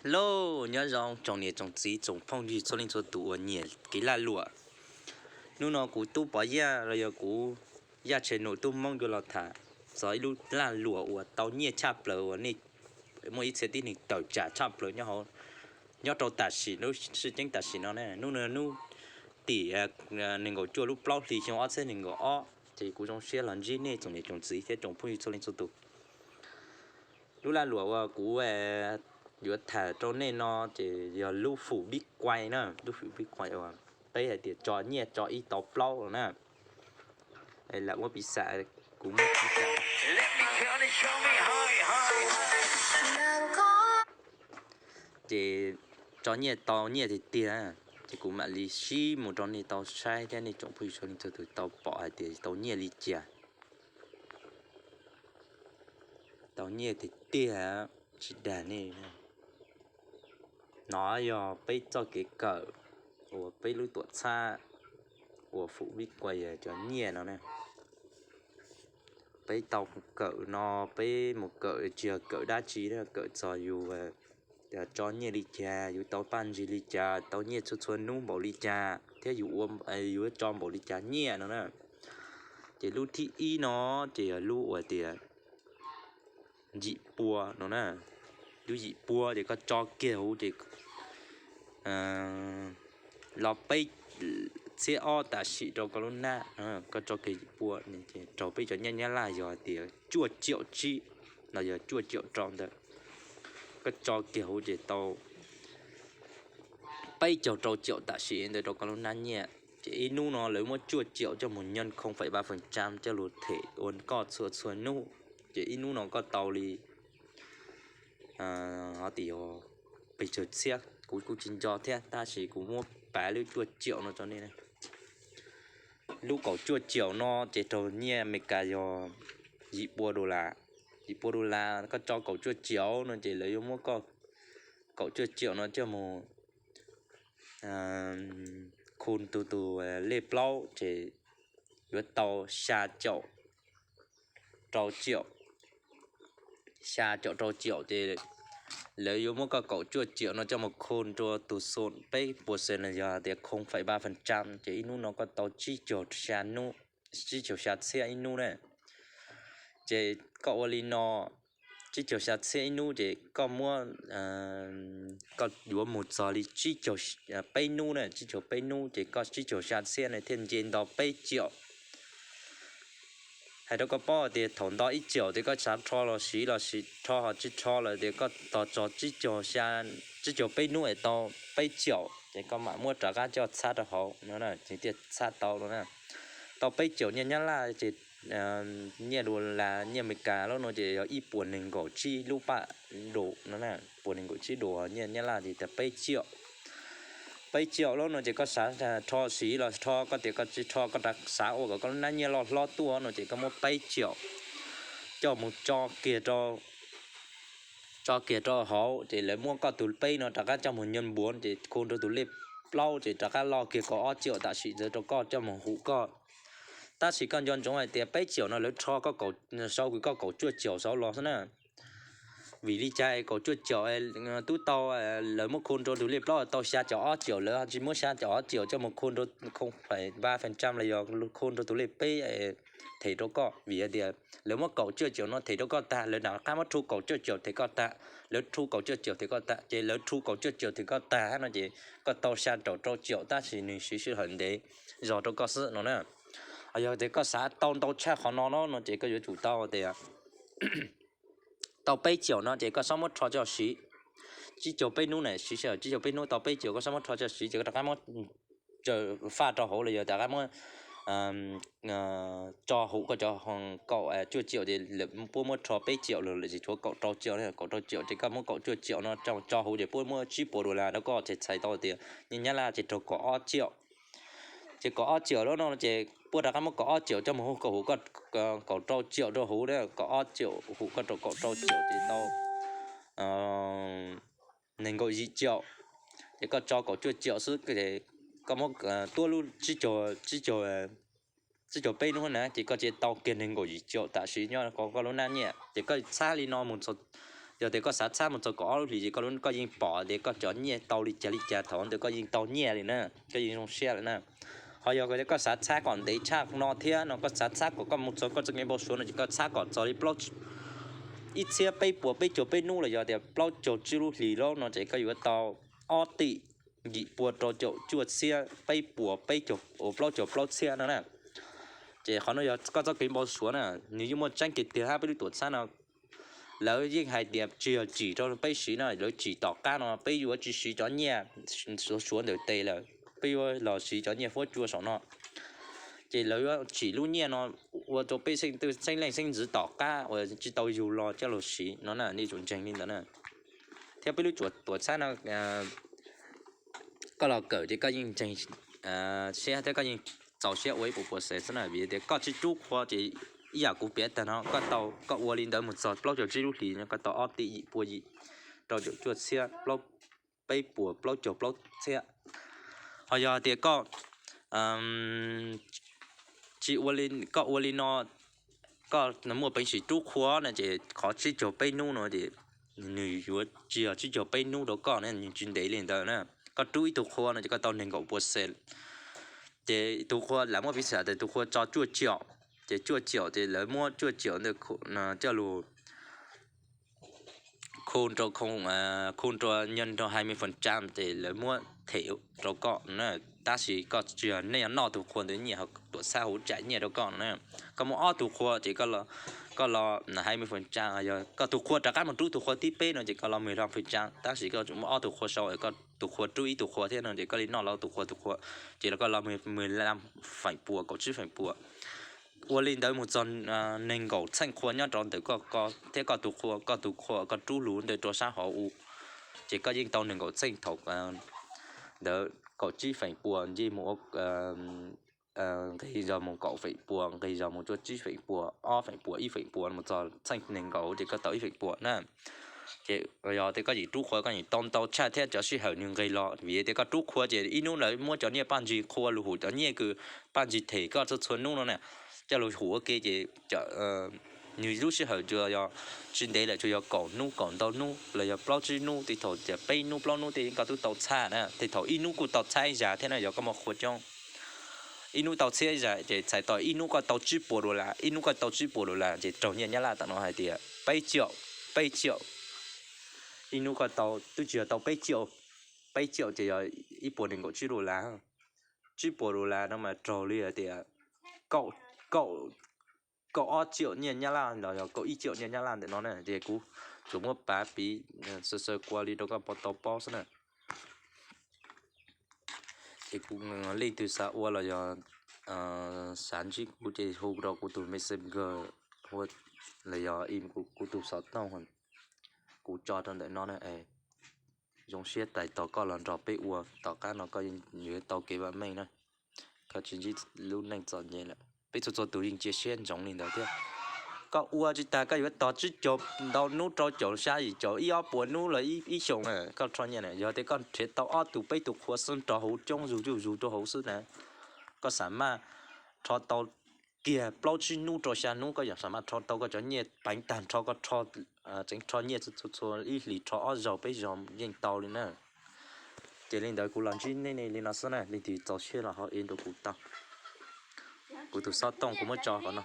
Hello, nyob zoo tsoom niam tsoom txiv tsoom phooj ywg txhua leej txhua tus uas nyiam kev laj luam. Hnub no kuv Tub Pov Yaj los yog kuv Yaj Tshee Num Tub Hmoob yuav los tham txog ib lub laj luam uas tau nyiaj tshaj plaws uas nej muaj ib txhia tib neeg tawm tsam tshaj plaws nyob rau tam sim, lub sib ceeb tam sim no ne. Hnub no hnub tim nees nkaum cuaj lub plaub hli xyoo ob txhiab nees nkaum ob, ces kuv zoo siab los ntsib nej tsoom niam tsoom txiv thiab tsoom phooj ywg txhua leej txhua tus. Lub laj luam uas kuv yuav tham rau nej no ces yog lub fum bib kuai na, lub fum bib kuai uas peb hais tias tso nyiaj tso ib tau plaub no na. Lam muab piv xam, kuv muab piv xam, ces tso nyiaj tau nyiaj tiag tiag, ces kuv mam li sib mus rau nej tau saib thiab nej tsoom phooj ywg txhua leej txhua tus tau pom hais tias tau nyiaj li cas. Tau nyiaj tiag tiag, tsis dag nej. No yog peb txoj kev kawm uas peb lub tuam txhab uas fum bib kuai yog cov nyiaj no ne. Peb tau kawm no, peb mus kawm tsis yog kawm dab tsi, kawm txog yus tso nyiaj li cas, yus tau paj ntsig li cas, tau nyiaj txhua txhua hnub npaum li cas, thiab yus ua, yus tso npaum li cas nyiaj no na. Ces lub thib ib no ces yog lub uas tias yim pua no na. Lub yim pua ces koj tso kiag huv ces los peb txhiab ob tam sim rau koj lub nab, koj tso kiag yim pua, raug peb cov nyiaj Nyab Laj yog tias cuaj caum tsib los yog cuaj caum rau ntawd. Koj tso kiag huv ces tau peb caug rau caum tam sim ntawd rau koj lub nab nyiaj. Ces ib hnub no lawv muab cuaj caum coj mus nyob khoo faim ba feem tsam coj lug them ua koj txhua txhua hnub. Ces ib hnub no koj tau li ho tias pes tsawg txhiab kuv kuj tsis nco thiab, tab sis kuv muab pav lub cuaj caum no rau nej. Lub kaum cuaj caum no ces raug nyiaj Amelikas yog yim pua dollar. Yim pua dollar koj tso kaum cuaj caum no ces lawv yuav muab koj kaum cuaj caum no coj mus khu rau tus lej plaub ces yuav tau xya caum rau caum. Xya caum rau caum ces lawv yuav muab koj kaum cuaj caum no coj mus khu rau tus xoom peb puas xees los yog tias khoo faim ba feem tsam, ces ib hnub no koj tau tsib caug xya hnub, tsib caug xya txhiab ib hnub na. Ces koj ua li no tsib caug xya txhiab ib hnub ces koj muab, koj yuav mus txog li tsib caug peb hnub na, tsib caug peb hnub ces koj tsib caug xya txhiab na thiaj nce nto peb caum. Hais rau koj paub tias thaum nto ib caum tias koj xav rho los siv los sis rho ho tsis rho lawm tias koj tos txog tsib caug peb hnub es tau peb caum ces koj mam muab rov qab coj txhab rau hauv no ces thiaj txhab tau no na. Tau peb caum nyiaj Nyab Laj ces nyiaj dollar, nyiaj Amelikas lub no ces yog ib puas nees nkaum tsib lub paj dum no na, puas nees nkaum tsib dum, nyiaj Nyab Laj ces tias peb caum. Peb caum lub no ces koj xav rho siv los rho, koj tias koj tsis rho koj rov xav ua kom koj lub nab nyiaj loj hlob tuaj no ces koj muab peb caum coj mus tso kiag rau, tso kiag rau hauv ces lawv muab koj tus peb no rov qab coj mus nyob npuav ces khu rau tus lej plaub ces rov qab loj kiag kaum ob caum tam sim ntawd rau koj coj mus hum koj. Tab sis koj nco ntsoov hais tias peb caum no lawv rho koj, sau kws koj kaum cuaj caum saud los xwb na. Vim li cas kaum cuaj caum twb tau, lawv muab khu rau tus lej plaub tau xya caum ob caum, lawv tsis muab xya caum ob caum coj mus khu rau khoo faim ba feem tsam los yog khu rau tus lej peb them rau koj? Vim hais tias lawv muab kaum cuaj caum no them rau koj tag, lawv rov qab muab rhu kaum cuaj caum them koj tag, lawv rhu kaum cuaj caum them koj tag, ces lawv rhu kaum cuaj caum them koj tag no ces koj tau xya caum rau caum tab sis nws siv sij hawm ntev zog rau koj xwb no na. Yog tias koj xav tau ntau tshaj qhov no no no ces koj yuav tsum tau tias tau peb caum no ces koj txhob muab rho coj siv. Tsib caug peb hnub na, siv sij hawm tsib caug peb hnub tau peb caum koj txhob muab rho coj siv ces koj rov qab muab faj rau hauv los yog rov qab muab tso hauv koj cov kaum cuaj caum ces puab muab rho peb caum lawm ces tshuav kaum rau caum, kaum rau caum ces koj muab kaum cuaj caum no tso hauv ces puab muab tsib puas dollar rau koj ces txhais tau tias nyiaj Nyab Laj ces raug kaum ob caum. Ces kaum ob caum lub no ces puab rov qab muab kaum ob caum coj mus hu koj hauv, kaum rau caum rau hauv, kaum ob caum hu koj rau kaum rau caum ces tau nees nkaum yim caum. Ces koj tso kaum cuaj caum xwb, koj muab tuab lub tsib caug peb hnub na ces koj tseem tau kiag nees nkaum yim caum tam sim nyob rau koj lub nab nyiaj. Ces koj txhab li no mus txog Yog tias koj xav txhab mus txog kaum ob lub hlis ces koj, koj yeej pom tias koj cov nyiaj tau li cas li cas, thaum ntawd koj yeej tau nyiaj li na, koj yeej zoo siab lawm na. Ho yog tias koj xav txhab kom ntev tshaj no thiab no, koj xav txhab kom koj mus txog koj txoj kev npau suav no ces koj txhab kom txog li plaub, ib txhiab peb puas peb caug peb hnub los yog tias plaub caug tsib lub hlis lawm no ces koj yuav tau ob tij yim pua rau caum cuaj txhiab peb puas peb caug, plaub caug plaub txhiab no na. Ces qhov no yog koj txoj kev npau suav na, nws yeej muaj tseeb kiag tiag hab. Peb lub tuam txhab no lawv yeej hais tias tsis yog tsim rau peb siv no, lawv tsim tom qab no, peb yuav tsis siv cov nyiaj suav ntawm tes lawm, peb yuav los siv cov nyiaj huab cua saum no. Ces lawv yuav tsim lub nyiaj no ua rau peb xeeb leej xeeb ntxwv tom qab uas tsis tau yug los coj los siv no na, nej tsum ntseeg li ntawd na. Thiab peb lub tuam txhab no koj los kawm ces koj yeej ntseeg siab thiab koj yeej txaus siab ua ib puas puas xees xwb na, vim tias koj tsis rub qhua ces ib yam kuv piav tag no, koj tau, koj ua li ntawd mus txog plaub caug tsib lub hlis no koj tau ob tij yim pua yim rau caum cuaj txhiab plaub, peb puas plaub caug plaub txhiab. Ho yog tias koj tsis ua li, koj ua li no, koj muaj peev xwm rub qhua no ces qhov tsib caug peb hnub no ces nws yuav tsis yog tsib caug peb hnub rau koj na, nws tsis ntev li ntawd na. Koj rub ib tug qhua no ces koj tau nees nkaum pua xees. Ces tus qhua lawv muab piv xam tias tus qhua tso cuaj caum, ces cuaj caum ces lawv muab cuaj caum ntawd coj lug khu rau, khu rau nyob rau hai mươi phần trăm ces lawv muab them rau koj na. Tab sis koj tsis yog nej yuav noj tus qhua ntawd nyiaj, tuam txhab hauv tsam nyiaj rau koj na. Koj muaj ob tug qhua ces koj los hai mươi phần trăm, yog koj tus qhua rov qab mus rub tus qhua thib peb no ces koj los mười lăm phần trăm, tab sis koj tsuas muaj ob tug qhua sau, koj tus qhua rub ib tug qhua thiab no ces koj li noj los tus qhua tus qhua, ces los koj los mười lăm feem pua, kaum tsib feem pua. Ua li ntawd mus txog nees nkaum txheej qhua nyob rau ntawm koj thiab koj tus qhua, koj tus qhua koj rub lug ntawd rau sab hauv u, ces koj yeej tau nees nkaum txheej thaum ntawd kaum tsib feem pua nce mus ua nqis zog mus kaum feem pua, nqis zog mus cuaj tsib feem pua, ob feem pua, ib feem pua mus txog txheej nees nkaum ces koj tau ib feem pua na. Ces yog tias koj yeej rub qhua koj yeej tau ntau tshaj thiab cov sij hawm nws nqis los, vim tias koj rub qhua ces ib hnub lawv muab cov nyiaj paj ntsig qhua lug hum cov nyiaj kws paj ntsig them koj txhua txhua hnub no na, coj lug hum ua ke ces nws lub sij hawm tsuas yog tsis ntev lawm, tsuas yog kaum hnub kaum ntau hnub los yog plaub tsib hnub, tej thaum tias peb hnub plaub hnub tej koj twb tau txhab na, tej thaum ib hnub kuj tau txhab ib zag thiab na yog koj muaj qhua coob. Ib hnub tau txhab ib zag ces txhais tau ib hnub koj tau tsib puas dollar, ib hnub koj tau tsib puas dollar ces raug nyiaj Nyab Laj tam no hais tias peb caum, peb caum. Ib hnub koj tau, twb tsis yog tau peb caum, peb caum ces yog ib puas nees nkaum tsib dollar. Tsib puas dollar no mas raug li hais tias kaum, kaum ob caum nyiaj Nyab Laj los yog kaum ib caum nyiaj Nyab Laj ntawm no na, ces kuv tsuas muab pav piv xav xav kua li rau koj tau paub xwb na. Ces kuv, leej twg xav ua los yog xav ntsib kuv ces hu rau kuv tus Messenger los yog kuv tus xov tooj kuv tso rau ntawm no na. Zoo siab tais tos koj los nrog peb ua, tom qab no koj yuav tau kev vam meej na. Koj tsis ntsib lub neej txom nyem lawm. Peb txhua txhua tus yeej cia siab ntsoov li ntawd thiab. Koj ua tsis tag koj yuav tos tsib caug ntau hnub, rau caum xya yim caum ib ob puas hnub los ib xyoos na koj rho nyiaj na. Yog tias koj nrhiav tau ob tug peb tug qhua xwb rho hauv coob zuj zuj zus rau hauv xwb na, koj xam maj rho tau kiag plaub tsib hnub rau xya hnub koj yeej xam maj rho tau koj cov nyiaj peev tag nrho, koj rho, tseev rho nyiaj txhua txhua ib hlis rho ob zaug peb zaug yeej tau li na. Ces li ntawd kuv los ntsib nej li no xwb na, leej twg txaus siab los ho ev rau kuv tau. Kuv tus xov tooj kuv muab tso qhov no.